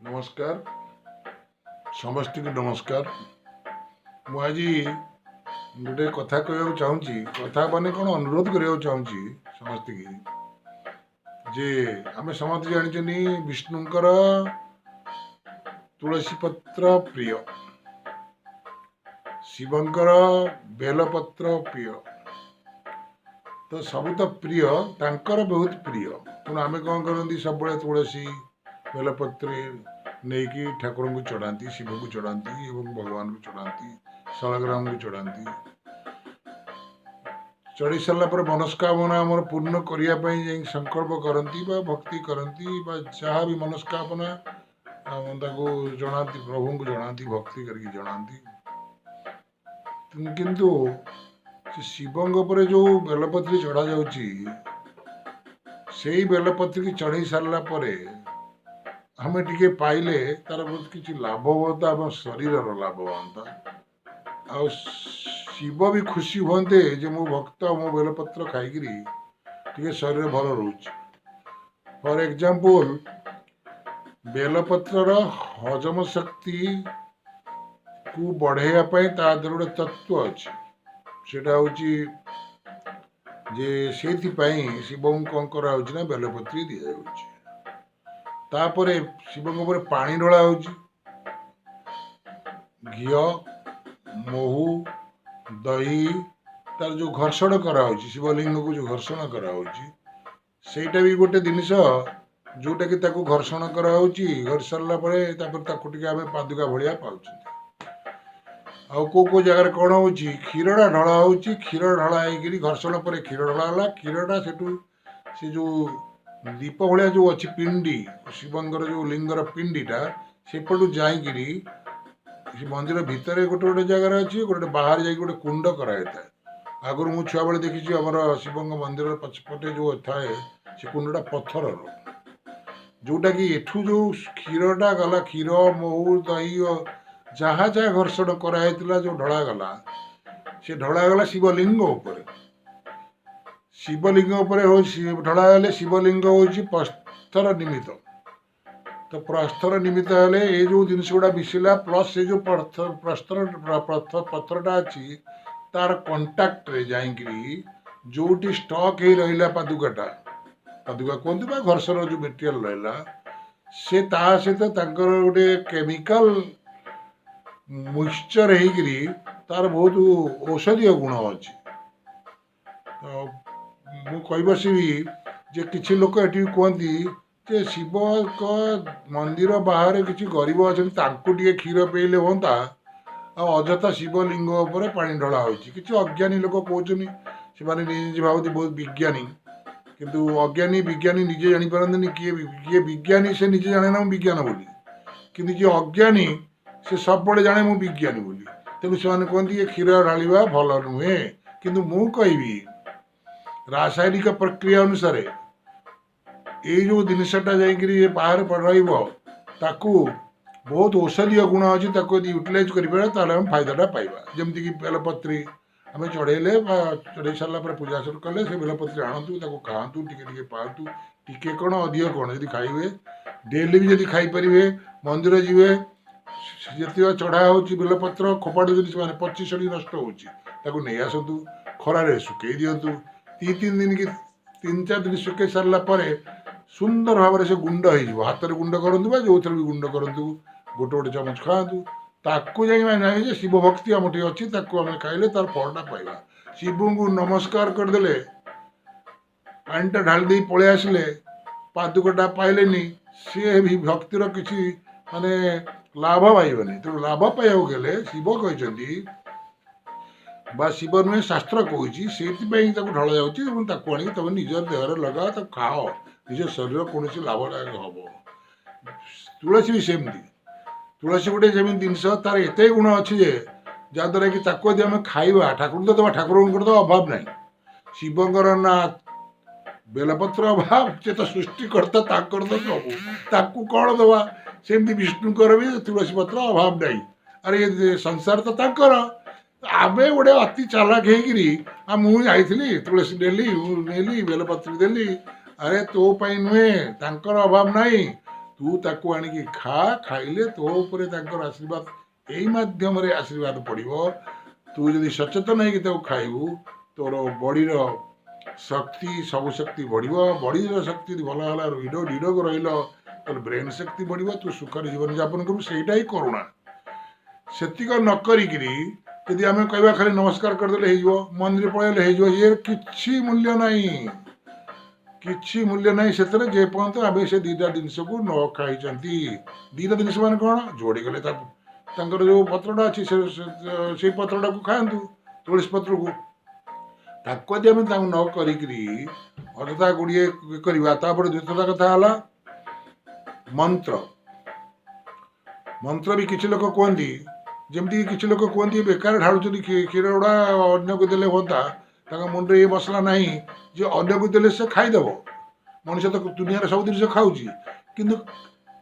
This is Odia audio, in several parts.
ନମସ୍କାର, ସମସ୍ତଙ୍କୁ ନମସ୍କାର। ମୁଁ ଆଜି ଗୋଟେ କଥା କହିବାକୁ ଚାହୁଁଛି। କଥା ମାନେ କ'ଣ, ଅନୁରୋଧ କରିବାକୁ ଚାହୁଁଛି ସମସ୍ତଙ୍କୁ ଯେ ଆମେ ସମସ୍ତେ ଜାଣିଛନ୍ତି, ବିଷ୍ଣୁଙ୍କର ତୁଳସୀ ପତ୍ର ପ୍ରିୟ, ଶିବଙ୍କର ବେଲପତ୍ର ପ୍ରିୟ। ତ ସବୁ ତ ପ୍ରିୟ, ତାଙ୍କର ବହୁତ ପ୍ରିୟ। ତେଣୁ ଆମେ କ'ଣ କରନ୍ତି, ସବୁବେଳେ ତୁଳସୀ ବେଲପତ୍ର ନେଇକି ଠାକୁରଙ୍କୁ ଚଢ଼ାନ୍ତି, ଶିବଙ୍କୁ ଚଢ଼ାନ୍ତି ଏବଂ ଭଗବାନଙ୍କୁ ଚଢ଼ାନ୍ତି, ଶାଳଗ୍ରାମକୁ ଚଢ଼ାନ୍ତି। ଚଢ଼େଇ ସାରିଲା ପରେ ମନସ୍କାମନା ଆମର ପୂର୍ଣ୍ଣ କରିବା ପାଇଁ ଯାଇ ସଂକଳ୍ପ କରନ୍ତି ବା ଭକ୍ତି କରନ୍ତି ବା ଯାହା ବି ମନସ୍କାମନା ତାକୁ ଜଣାନ୍ତି, ପ୍ରଭୁଙ୍କୁ ଜଣାନ୍ତି, ଭକ୍ତି କରିକି ଜଣାନ୍ତି। କିନ୍ତୁ ସେ ଶିବଙ୍କ ଉପରେ ଯେଉଁ ବେଲପତ୍ରୀ ଚଢ଼ାଯାଉଛି, ସେଇ ବେଲପତ୍ରୀକି ଚଢ଼େଇ ସାରିଲା ପରେ ଆମେ ଟିକେ ପାଇଲେ ତାର ବହୁତ କିଛି ଲାଭ ହୁଅନ୍ତା, ଆମ ଶରୀରର ଲାଭ ହୁଅନ୍ତା ଆଉ ଶିବ ବି ଖୁସି ହୁଅନ୍ତେ ଯେ ମୋ ଭକ୍ତ ମୋ ବେଲପତ୍ର ଖାଇକିରି ଟିକେ ଶରୀର ଭଲ ରହୁଛି। ଫର ଏକ୍ଜାମ୍ପଲ, ବେଲପତ୍ରର ହଜମ ଶକ୍ତିକୁ ବଢ଼େଇବା ପାଇଁ ତା ଦେହରେ ଗୋଟେ ତତ୍ତ୍ୱ ଅଛି। ସେଇଟା ହେଉଛି ଯେ ସେଇଥିପାଇଁ ଶିବଙ୍କୁ କ'ଣ କରାହେଉଛି ନା ବେଲପତ୍ରୀ ଦିଆଯାଉଛି। ତାପରେ ଶିବଙ୍କ ଉପରେ ପାଣି ଢଳା ହେଉଛି। ଘିଅ, ମହୁ, ଦହି, ତାର ଯେଉଁ ଘର୍ଷଣ କରାହେଉଛି, ଶିବଲିଙ୍ଗକୁ ଯେଉଁ ଘର୍ଷଣ କରାହେଉଛି, ସେଇଟା ବି ଗୋଟେ ଜିନିଷ ଯେଉଁଟାକି ତାକୁ ଘର୍ଷଣ କରାହେଉଛି। ଘର୍ଷି ସାରିଲା ପରେ ତାପରେ ତାକୁ ଟିକେ ଆମେ ପାଦୁକା ଭଳିଆ ପାଉଛନ୍ତି। ଆଉ କେଉଁ କେଉଁ ଜାଗାରେ କ'ଣ ହେଉଛି, କ୍ଷୀରଟା ଢଳା ହେଉଛି। କ୍ଷୀର ଢଳା ହେଇକିରି ଘର୍ଷଣ ପରେ କ୍ଷୀର ଢଳା ହେଲା। କ୍ଷୀରଟା ସେଠୁ ସେ ଯେଉଁ ଦୀପ ଭଳିଆ ଯେଉଁ ଅଛି ପିଣ୍ଡି, ଶିବଙ୍କର ଯେଉଁ ଲିଙ୍ଗର ପିଣ୍ଡିଟା, ସେପଟୁ ଯାଇକିରି ସେ ମନ୍ଦିର ଭିତରେ ଗୋଟେ ଗୋଟେ ଜାଗାରେ ଅଛି, ଗୋଟେ ଗୋଟେ ବାହାରେ ଯାଇକି ଗୋଟେ କୁଣ୍ଡ କରାଯାଇଥାଏ। ଆଗରୁ ମୁଁ ଛୁଆବେଳେ ଦେଖିଛି, ଆମର ଶିବଙ୍କ ମନ୍ଦିରର ପଛପଟେ ଯେଉଁ ଥାଏ ସେ କୁଣ୍ଡଟା ପଥରର, ଯେଉଁଟାକି ଏଠୁ ଯେଉଁ କ୍ଷୀରଟା ଗଲା, କ୍ଷୀର, ମହୁ, ଦହି, ଯାହା ଯାହା ଘର୍ଷଣ କରାହେଇଥିଲା, ଯେଉଁ ଢଳାଗଲା, ସେ ଢଳାଗଲା ଶିବଲିଙ୍ଗ ଉପରେ। ଶିବଲିଙ୍ଗ ଉପରେ ହେଉଛି ଢଳା ହେଲେ, ଶିବଲିଙ୍ଗ ହେଉଛି ପ୍ରସ୍ତର ନିମିତ୍ତ। ତ ପ୍ରସ୍ତର ନିମିତ୍ତ ହେଲେ ଏଇ ଯେଉଁ ଜିନିଷ ଗୁଡ଼ା ମିଶିଲା, ପ୍ଲସ୍ ସେ ଯେଉଁ ପ୍ରସ୍ତର ପଥରଟା ଅଛି, ତାର କଣ୍ଟାକ୍ଟରେ ଯାଇକିରି ଯେଉଁଠି ଷ୍ଟକ୍ ହେଇ ରହିଲା ପାଦୁକାଟା, ପାଦୁକା କୁହନ୍ତୁ ବା ଘର୍ଷଣ ଯେଉଁ ମେଟେରିଆଲ ରହିଲା, ସେ ତା ସହିତ ତାଙ୍କର ଗୋଟେ କେମିକାଲ ମିକ୍ସଚର ହେଇକିରି ତାର ବହୁତ ଔଷଧୀୟ ଗୁଣ ଅଛି। ତ ମୁଁ କହିବସିବି ଯେ କିଛି ଲୋକ ଏଠି କୁହନ୍ତି ଯେ ଶିବଙ୍କ ମନ୍ଦିର ବାହାରେ କିଛି ଗରିବ ଅଛନ୍ତି, ତାଙ୍କୁ ଟିକେ କ୍ଷୀର ପିଇଲେ ହୁଅନ୍ତା, ଆଉ ଅଯଥା ଶିବଲିଙ୍ଗ ଉପରେ ପାଣି ଢଳା ହେଉଛି। କିଛି ଅଜ୍ଞାନୀ ଲୋକ କହୁଛନ୍ତି। ସେମାନେ ନିଜେ ନିଜେ ଭାବନ୍ତି ବହୁତ ବିଜ୍ଞାନୀ, କିନ୍ତୁ ଅଜ୍ଞାନୀ ବିଜ୍ଞାନୀ ନିଜେ ଜାଣିପାରନ୍ତିନି। କିଏ କିଏ ବିଜ୍ଞାନୀ, ସେ ନିଜେ ଜାଣେ ନା ମୁଁ ବିଜ୍ଞାନ ବୋଲି, କିନ୍ତୁ ଯିଏ ଅଜ୍ଞାନୀ ସେ ସବୁବେଳେ ଜାଣେ ମୁଁ ବିଜ୍ଞାନୀ ବୋଲି। ତେଣୁ ସେମାନେ କୁହନ୍ତି ଏ କ୍ଷୀର ଢାଳିବା ଭଲ ନୁହେଁ। କିନ୍ତୁ ମୁଁ କହିବି, ରାସାୟନିକ ପ୍ରକ୍ରିୟା ଅନୁସାରେ ଏଇ ଯେଉଁ ଜିନିଷଟା ଯାଇକିରି ବାହାରେ ରହିବ, ତାକୁ ବହୁତ ଔଷଧୀୟ ଗୁଣ ଅଛି। ତାକୁ ଯଦି ୟୁଟିଲାଇଜ୍ କରିପାରିବା, ତାହେଲେ ଆମେ ଫାଇଦାଟା ପାଇବା। ଯେମିତିକି ବେଲପତ୍ରୀ ଆମେ ଚଢ଼େଇଲେ ବା ଚଢ଼େଇ ସାରିଲା ପରେ ପୂଜା କଲେ, ସେ ବେଲପତ୍ରୀ ଆଣନ୍ତୁ, ତାକୁ ଖାଆନ୍ତୁ, ଟିକେ ଟିକେ ପାଆନ୍ତୁ। ଟିକେ କ'ଣ, ଅଧିକ କ'ଣ, ଯଦି ଖାଇବେ, ଡେଲି ବି ଯଦି ଖାଇପାରିବେ, ମନ୍ଦିର ଯିବେ, ଯେତିକ ଚଢ଼ା ହେଉଛି ବେଲପତ୍ର ଫୋପାଡ଼ୁଛନ୍ତି ସେମାନେ, ପଚି ସଢ଼ି ନଷ୍ଟ ହେଉଛି, ତାକୁ ନେଇ ଆସନ୍ତୁ, ଖରାରେ ଶୁଖେଇ ଦିଅନ୍ତୁ 2-3 ଦିନ କି 3-4 ଦିନ। ଶୁଖେଇ ସାରିଲା ପରେ ସୁନ୍ଦର ଭାବରେ ସେ ଗୁଣ୍ଡ ହେଇଯିବ। ହାତରେ ଗୁଣ୍ଡ କରନ୍ତୁ ବା ଯେଉଁଥିରେ ବି ଗୁଣ୍ଡ କରନ୍ତୁ, ଗୋଟେ ଗୋଟେ ଚାମଚ ଖାଆନ୍ତୁ। ତାକୁ ଯାଇ ମାନେ ନାହିଁ ଯେ ଶିବ ଭକ୍ତି ଆମଠି ଅଛି, ତାକୁ ଆମେ ଖାଇଲେ ତାର ଫଳଟା ପାଇବା। ଶିବଙ୍କୁ ନମସ୍କାର କରିଦେଲେ, ପାଣିଟା ଢାଳି ଦେଇ ପଳେଇ ଆସିଲେ, ପାଦୁକଟା ପାଇଲେନି, ସିଏ ବି ଭକ୍ତିର କିଛି ମାନେ ଲାଭ ପାଇବନି। ତେଣୁ ଲାଭ ପାଇବାକୁ ଗଲେ ଶିବ କହିଛନ୍ତି ବା ଶିବ ନୁହେଁ, ଶାସ୍ତ୍ର କହୁଛି, ସେଇଥିପାଇଁ ତାକୁ ଢଳା ଯାଉଛି ଏବଂ ତାକୁ ଆଣିକି ତମେ ନିଜ ଦେହରେ ଲଗାଅ, ତାକୁ ଖାଅ, ନିଜ ଶରୀର କୌଣସି ଲାଭଦାୟକ ହବ। ତୁଳସୀ ବି ସେମିତି। ତୁଳସୀ ଗୋଟେ ଯେମିତି ଜିନିଷ, ତାର ଏତେ ଗୁଣ ଅଛି ଯେ ଯାହାଦ୍ୱାରା କି ତାକୁ ଯଦି ଆମେ ଖାଇବା, ଠାକୁରଙ୍କୁ ତ ଦେବା, ଠାକୁରଙ୍କର ତ ଅଭାବ ନାହିଁ, ଶିବଙ୍କର ନା ବେଲପତ୍ର ଅଭାବ, ସେ ତ ସୃଷ୍ଟିକର୍ତ୍ତା, ତାଙ୍କର ତ ସବୁ, ତାକୁ କ'ଣ ଦେବା? ସେମିତି ବିଷ୍ଣୁଙ୍କର ବି ତୁଳସୀ ପତ୍ର ଅଭାବ ନାହିଁ। ଆରେ ଏ ସଂସାର ତ ତାଙ୍କର। ଆମେ ଗୋଟେ ଅତି ଚାଲାକ ହେଇକିରି, ଆଉ ମୁଁ ଯାଇଥିଲି, ତୁଳସୀ ନେଲି, ମୁଁ ନେଲି, ବେଲପତ୍ର ଦେଲି। ଆରେ ତୋ ପାଇଁ ନୁହେଁ, ତାଙ୍କର ଅଭାବ ନାହିଁ। ତୁ ତାକୁ ଆଣିକି ଖା, ଖାଇଲେ ତୋ ଉପରେ ତାଙ୍କର ଆଶୀର୍ବାଦ, ଏଇ ମାଧ୍ୟମରେ ଆଶୀର୍ବାଦ ପଡ଼ିବ। ତୁ ଯଦି ସଚେତନ ହେଇକି ତାକୁ ଖାଇବୁ, ତୋର ବଡ଼ିର ଶକ୍ତି, ସବୁ ଶକ୍ତି ବଢ଼ିବ। ବଡ଼ିର ଶକ୍ତି ଯଦି ଭଲ ହେଲା, ନିରୋଗ ରହିଲ, ତୋର ବ୍ରେନ୍ ଶକ୍ତି ବଢ଼ିବ, ତୁ ସୁଖରେ ଜୀବନଯାପନ କରିବୁ। ସେଇଟା ହିଁ କରୁଣା। ସେତିକ ନ କରିକିରି ଯଦି ଆମେ କହିବା ଖାଲି ନମସ୍କାର କରିଦେଲେ ହେଇଯିବ, ମନ୍ଦିର ପଳେଇଲେ ହେଇଯିବ, ଇଏ କିଛି ମୂଲ୍ୟ ନାହିଁ, କିଛି ମୂଲ୍ୟ ନାହିଁ ସେଥିରେ, ଯେ ପର୍ଯ୍ୟନ୍ତ ଆମେ ସେ ଦୁଇଟା ଜିନିଷକୁ ନ ଖାଇଛନ୍ତି। ଦୁଇଟା ଜିନିଷ ମାନେ କ'ଣ? ଯୋଡ଼ି ଗଲେ ତାଙ୍କର ଯେଉଁ ପତ୍ରଟା ଅଛି, ସେଇ ପତ୍ରଟାକୁ ଖାଆନ୍ତୁ, ତୁଳସୀ ପତ୍ରକୁ। ତାକୁ ଯଦି ଆମେ ତାଙ୍କୁ ନ କରିକିରି ଅଯଥା ଗୁଡ଼ିଏ କରିବା। ତାପରେ ଦ୍ୱିତୀୟ କଥା ହେଲା ମନ୍ତ୍ର। ମନ୍ତ୍ର ବି କିଛି ଲୋକ କୁହନ୍ତି, ଯେମିତିକି କିଛି ଲୋକ କୁହନ୍ତି ବେକାର ଢାଳୁଛନ୍ତି କ୍ଷୀର ଗୁଡ଼ା, ଅନ୍ୟକୁ ଦେଲେ ହୁଅନ୍ତା। ତାଙ୍କ ମୁଣ୍ଡରେ ଏ ମସଲା ନାହିଁ ଯେ ଅନ୍ୟକୁ ଦେଲେ ସେ ଖାଇଦେବ। ମଣିଷ ତ ଦୁନିଆରେ ସବୁ ଜିନିଷ ଖାଉଛି, କିନ୍ତୁ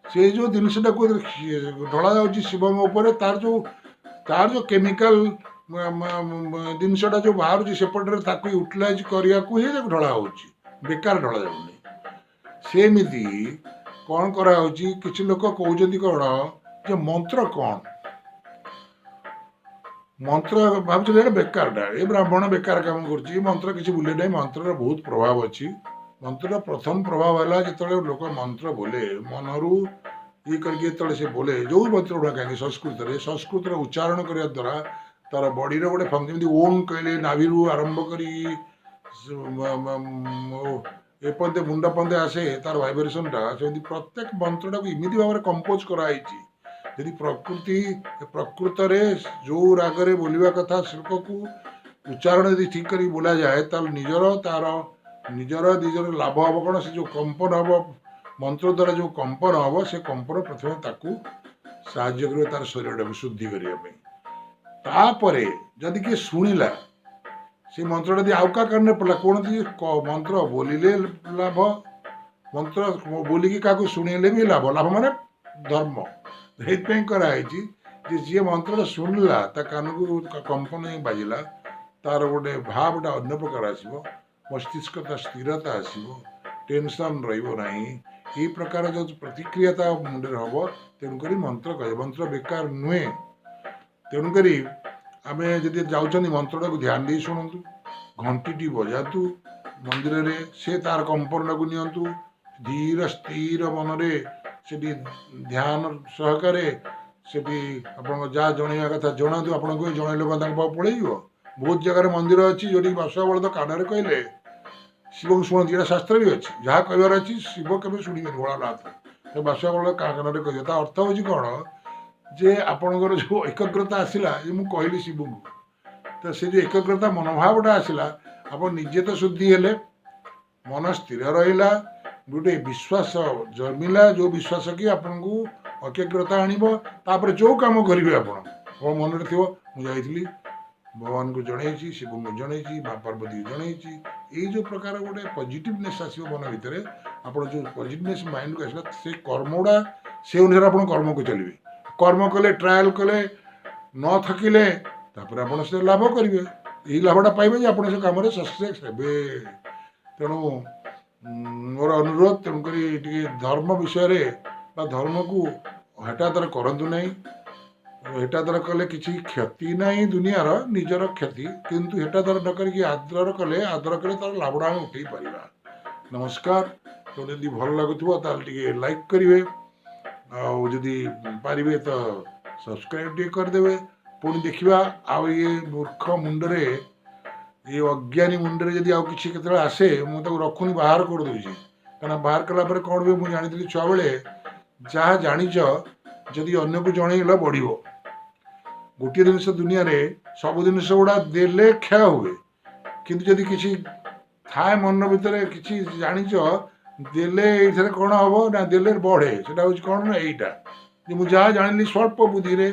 ସେ ଯେଉଁ ଜିନିଷଟାକୁ ଢଳା ଯାଉଛି ଶିବଙ୍କ ଉପରେ, ତାର ଯେଉଁ କେମିକାଲ ଜିନିଷଟା ଯେଉଁ ବାହାରୁଛି ସେପଟରେ, ତାକୁ ୟୁଟିଲାଇଜ୍ କରିବାକୁ ହିଁ ତାକୁ ଢଳା ହେଉଛି, ବେକାର ଢଳା ଯାଉନି। ସେମିତି କ'ଣ କରାହେଉଛି? କିଛି ଲୋକ କହୁଛନ୍ତି କ'ଣ ଯେ ମନ୍ତ୍ର କ'ଣ, ମନ୍ତ୍ର ଭାବୁଛନ୍ତି ଏଇଟା ବେକାରଟା, ଏ ବ୍ରାହ୍ମଣ ବେକାର କାମ କରୁଛି, ମନ୍ତ୍ର କିଛି ମୂଲ୍ୟ ନାହିଁ। ମନ୍ତ୍ରର ବହୁତ ପ୍ରଭାବ ଅଛି। ମନ୍ତ୍ରର ପ୍ରଥମ ପ୍ରଭାବ ହେଲା, ଯେତେବେଳେ ଲୋକ ମନ୍ତ୍ର ବୋଲେ, ମନରୁ ଇଏ କରିକି ଯେତେବେଳେ ସେ ବୋଲେ, ଯେଉଁ ମନ୍ତ୍ର ଗୁଡ଼ା କାହିଁକି ସଂସ୍କୃତରେ ଉଚ୍ଚାରଣ କରିବା ଦ୍ୱାରା ତାର ବଡ଼ିର ଗୋଟେ ଫଙ୍କସନ୍, ଯେମିତି ଓମ୍ କହିଲେ ନାଭିରୁ ଆରମ୍ଭ କରି ଏପର୍ଯ୍ୟନ୍ତ ମୁଣ୍ଡ ପର୍ଯ୍ୟନ୍ତ ଆସେ ତାର ଭାଇବ୍ରେସନଟା, ସେମିତି ପ୍ରତ୍ୟେକ ମନ୍ତ୍ରଟାକୁ ଏମିତି ଭାବରେ କମ୍ପୋଜ କରାହେଇଛି, ଯଦି ପ୍ରକୃତରେ ଯେଉଁ ରାଗରେ ବୋଲିବା କଥା, ଶ୍ଲୋକକୁ ଉଚ୍ଚାରଣ ଯଦି ଠିକ୍ କରିକି ବୋଲାଯାଏ, ତାହେଲେ ନିଜର ତାର ନିଜର ନିଜର ଲାଭ ହେବ। କ'ଣ? ସେ ଯେଉଁ କମ୍ପନ ହେବ, ମନ୍ତ୍ର ଦ୍ୱାରା ଯେଉଁ କମ୍ପନ ହେବ, ସେ କମ୍ପନ ପ୍ରଥମେ ତାକୁ ସାହାଯ୍ୟ କରିବ ତାର ଶରୀରଟାକୁ ଶୁଦ୍ଧି କରିବା ପାଇଁ। ତାପରେ ଯଦି କିଏ ଶୁଣିଲା, ସେ ମନ୍ତ୍ରଟା ଯଦି ଆଉ କାହା କାନରେ ପଡ଼ିଲା, କୌଣସି ମନ୍ତ୍ର ବୋଲିଲେ ଲାଭ, ମନ୍ତ୍ର ବୋଲିକି କାହାକୁ ଶୁଣେଇଲେ ବି ଲାଭ। ଲାଭ ମାନେ ଧର୍ମ ସେଇଥିପାଇଁ କରାହେଇଛି ଯେ ଯିଏ ମନ୍ତ୍ରଟା ଶୁଣିଲା, ତା କାନକୁ କମ୍ପନ ହିଁ ବାଜିଲା, ତାର ଗୋଟେ ଭାବଟା ଅନ୍ୟ ପ୍ରକାର ଆସିବ, ମସ୍ତିଷ୍କ ତା ସ୍ଥିରତା ଆସିବ, ଟେନସନ୍ ରହିବ ନାହିଁ। ଏଇ ପ୍ରକାର ଯେଉଁ ପ୍ରତିକ୍ରିୟା ତା ମୁଣ୍ଡରେ ହେବ। ତେଣୁକରି ମନ୍ତ୍ର କହେ, ମନ୍ତ୍ର ବେକାର ନୁହେଁ। ତେଣୁକରି ଆମେ ଯଦି ଯାଉଛନ୍ତି, ମନ୍ତ୍ରଟାକୁ ଧ୍ୟାନ ଦେଇ ଶୁଣନ୍ତୁ, ଘଣ୍ଟିଟି ବଜାନ୍ତୁ ମନ୍ଦିରରେ, ସେ ତାର କମ୍ପନଟାକୁ ନିଅନ୍ତୁ, ଧୀର ସ୍ଥିର ମନରେ ସେଠି ଧ୍ୟାନ ସହକାରେ ସେଠି ଆପଣଙ୍କ ଯାହା ଜଣେଇବା କଥା ଜଣାନ୍ତୁ। ଆପଣଙ୍କୁ ଜଣେଇଲେ କଣ ତାଙ୍କ ପାଖକୁ ପଳେଇଯିବ? ବହୁତ ଜାଗାରେ ମନ୍ଦିର ଅଛି ଯେଉଁଠିକି ବାସୁଆ ବଳଦ କାନରେ କହିଲେ ଶିବଙ୍କୁ ଶୁଣନ୍ତି। ଏଇଟା ଶାସ୍ତ୍ର ବି ଅଛି। ଯାହା କହିବାର ଅଛି, ଶିବ କେବେ ଶୁଣିବେନି ଭୋଳାନାଥ, ବାସୁଆ ବଳଦ କାନରେ କହିବେ। ତା ଅର୍ଥ ହେଉଛି କ'ଣ ଯେ ଆପଣଙ୍କର ଯେଉଁ ଏକାଗ୍ରତା ଆସିଲା ଯେ ମୁଁ କହିଲି ଶିବଙ୍କୁ, ତ ସେ ଯେଉଁ ଏକାଗ୍ରତା ମନୋଭାବଟା ଆସିଲା, ଆପଣ ନିଜେ ତ ଶୁଦ୍ଧି ହେଲେ, ମନ ସ୍ଥିର ରହିଲା, ଗୋଟେ ବିଶ୍ୱାସ ଜନ୍ମିଲା, ଯେଉଁ ବିଶ୍ୱାସ କି ଆପଣଙ୍କୁ ଏକାଗ୍ରତା ଆଣିବ। ତାପରେ ଯେଉଁ କାମ କରିବେ ଆପଣ, ଆପଣ ମନରେ ଥିବ, ମୁଁ ଯାଇଥିଲି, ଭଗବାନଙ୍କୁ ଜଣେଇଛି, ଶିବଙ୍କୁ ଜଣେଇଛି, ମା ପାର୍ବତୀକୁ ଜଣେଇଛି। ଏଇ ଯେଉଁ ପ୍ରକାର ଗୋଟେ ପଜିଟିଭନେସ୍ ଆସିବ ମନ ଭିତରେ, ଆପଣ ଯେଉଁ ପଜିଟିଭନେସ୍ ମାଇଣ୍ଡକୁ ଆସିଲା, ସେ କର୍ମ ଗୁଡ଼ା ସେ ଅନୁସାରେ ଆପଣ କର୍ମକୁ ଚାଲିବେ। କର୍ମ କଲେ, ଟ୍ରାଏଲ୍ କଲେ, ନ ଥକିଲେ, ତାପରେ ଆପଣ ସେ ଲାଭ କରିବେ। ଏଇ ଲାଭଟା ପାଇବେ ଯେ ଆପଣ ସେ କାମରେ ସକ୍ସେସ୍ ହେବେ। ତେଣୁ ମୋର ଅନୁରୋଧ, ତେଣୁକରି ଟିକେ ଧର୍ମ ବିଷୟରେ ବା ଧର୍ମକୁ ହେଟାଦର କରନ୍ତୁ ନାହିଁ। ହେଟାଦର କଲେ କିଛି କ୍ଷତି ନାହିଁ ଦୁନିଆର, ନିଜର କ୍ଷତି। କିନ୍ତୁ ହେଟାଦର ନ କରିକି ଆଦର କଲେ ତାର ଲାଭଟା ଆମେ ଉଠେଇ ପାରିବା। ନମସ୍କାର। ତେଣୁ ଯଦି ଭଲ ଲାଗୁଥିବ, ତାହେଲେ ଟିକେ ଲାଇକ୍ କରିବେ, ଆଉ ଯଦି ପାରିବେ ତ ସବସ୍କ୍ରାଇବ୍ ଟିକେ କରିଦେବେ। ପୁଣି ଦେଖିବା। ଆଉ ଇଏ ମୂର୍ଖ ମୁଣ୍ଡରେ, ଏ ଅଜ୍ଞାନୀ ମୁଣ୍ଡରେ ଯଦି ଆଉ କିଛି କେତେବେଳେ ଆସେ, ମୁଁ ତାକୁ ରଖୁନି, ବାହାର କରିଦେଉଛି। କାରଣ ବାହାର କଲା ପରେ କ'ଣ ହୁଏ ମୁଁ ଜାଣିଥିଲି ଛୁଆବେଳେ, ଯାହା ଜାଣିଛ ଯଦି ଅନ୍ୟକୁ ଜଣେଇଲ, ବଢ଼ିବ। ଗୋଟିଏ ଜିନିଷ, ଦୁନିଆରେ ସବୁ ଜିନିଷ ଗୁଡ଼ା ଦେଲେ କ୍ଷୟ ହୁଏ, କିନ୍ତୁ ଯଦି କିଛି ଥାଏ ମନ ଭିତରେ, କିଛି ଜାଣିଛ, ଦେଲେ ଏଇଥିରେ କ'ଣ ହବ ନା ଦେଲେ ବଢ଼େ। ସେଟା ହେଉଛି କ'ଣ ନା ଏଇଟା ଯେ ମୁଁ ଯାହା ଜାଣିଲି, ସ୍ୱଳ୍ପ ବୁଦ୍ଧିରେ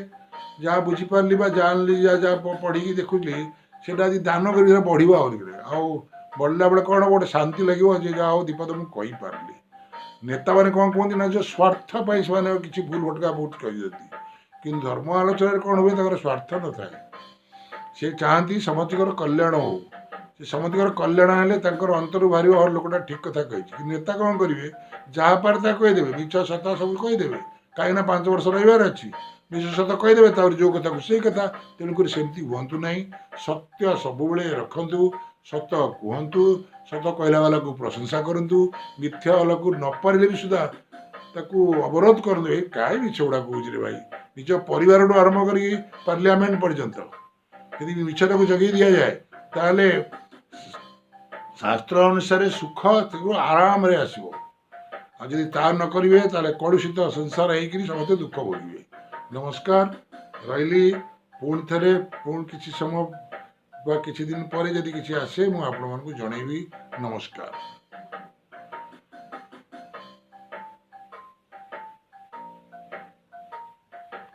ଯାହା ବୁଝିପାରିଲି ବା ଜାଣିଲି, ଯାହା ଯାହା ପଢ଼ିକି ଦେଖୁଥିଲି, ସେଇଟା ଯଦି ଦାନ କରି ବଢ଼ିବ ଆହୁରି। ଆଉ ବଢ଼ିଲା ବେଳେ କ'ଣ ଗୋଟେ ଶାନ୍ତି ଲାଗିବ ଯେ ଯାହା ହଉ ଦିପଦ ମୁଁ କହିପାରିଲି। ନେତାମାନେ କ'ଣ କୁହନ୍ତି ନା ଯେଉଁ ସ୍ୱାର୍ଥ ପାଇଁ ସେମାନେ କିଛି ଭୁଲ ଭଟକା ବହୁତ କହିଦିଅନ୍ତି। କିନ୍ତୁ ଧର୍ମ ଆଲୋଚନାରେ କ'ଣ ହୁଏ, ତାଙ୍କର ସ୍ୱାର୍ଥ ନଥାଏ। ସେ ଚାହାନ୍ତି ସମସ୍ତଙ୍କର କଲ୍ୟାଣ ହଉ। ସେ ସମସ୍ତଙ୍କର କଲ୍ୟାଣ ହେଲେ ତାଙ୍କର ଅନ୍ତରୁ ବାହାରିବ, ହଁ ଲୋକଟା ଠିକ୍ କଥା କହିଛି। କିନ୍ତୁ ନେତା କ'ଣ କରିବେ? ଯାହା ପାରେ ତାହା କହିଦେବେ, ମିଛ ସତ ସବୁ କହିଦେବେ, କାହିଁକିନା 5 ବର୍ଷ ରହିବାର ଅଛି। ମିଛ ସତ କହିଦେବେ, ତାପରେ ଯେଉଁ କଥାକୁ ସେଇ କଥା। ତେଣୁକରି ସେମିତି ହୁଅନ୍ତୁ ନାହିଁ। ସତ୍ୟ ସବୁବେଳେ ରଖନ୍ତୁ, ସତ କୁହନ୍ତୁ, ସତ କହିଲା ବାଲାକୁ ପ୍ରଶଂସା କରନ୍ତୁ, ମିଥ୍ୟା ବାଲାକୁ ନ ପାରିଲେ ବି ସୁଦ୍ଧା ତାକୁ ଅବରୋଧ କରନ୍ତୁ। ଏ କାହିଁ ମିଛ ଗୁଡ଼ା କହୁଛି ରେ ଭାଇ? ନିଜ ପରିବାରଠୁ ଆରମ୍ଭ କରିକି ପାର୍ଲିଆମେଣ୍ଟ ପର୍ଯ୍ୟନ୍ତ ଯଦି ମିଛଟାକୁ ଜଗେଇ ଦିଆଯାଏ, ତାହେଲେ ଶାସ୍ତ୍ର ଅନୁସାରେ ସୁଖ ଆରାମରେ ଆସିବ। ଆଉ ଯଦି ତା ନ କରିବେ, ତାହେଲେ କଳୁଷିତ ସଂସାର ହେଇକିରି ସମସ୍ତେ ଦୁଃଖ ଭୋଗିବେ। ନମସ୍କାର, ରହିଲି। ପୁଣି ଥରେ ପୁଣି କିଛି ସମୟ ବା କିଛି ଦିନ ପରେ ଯଦି କିଛି ଆସେ, ମୁଁ ଆପଣମାନଙ୍କୁ ଜଣେଇବି। ନମସ୍କାର।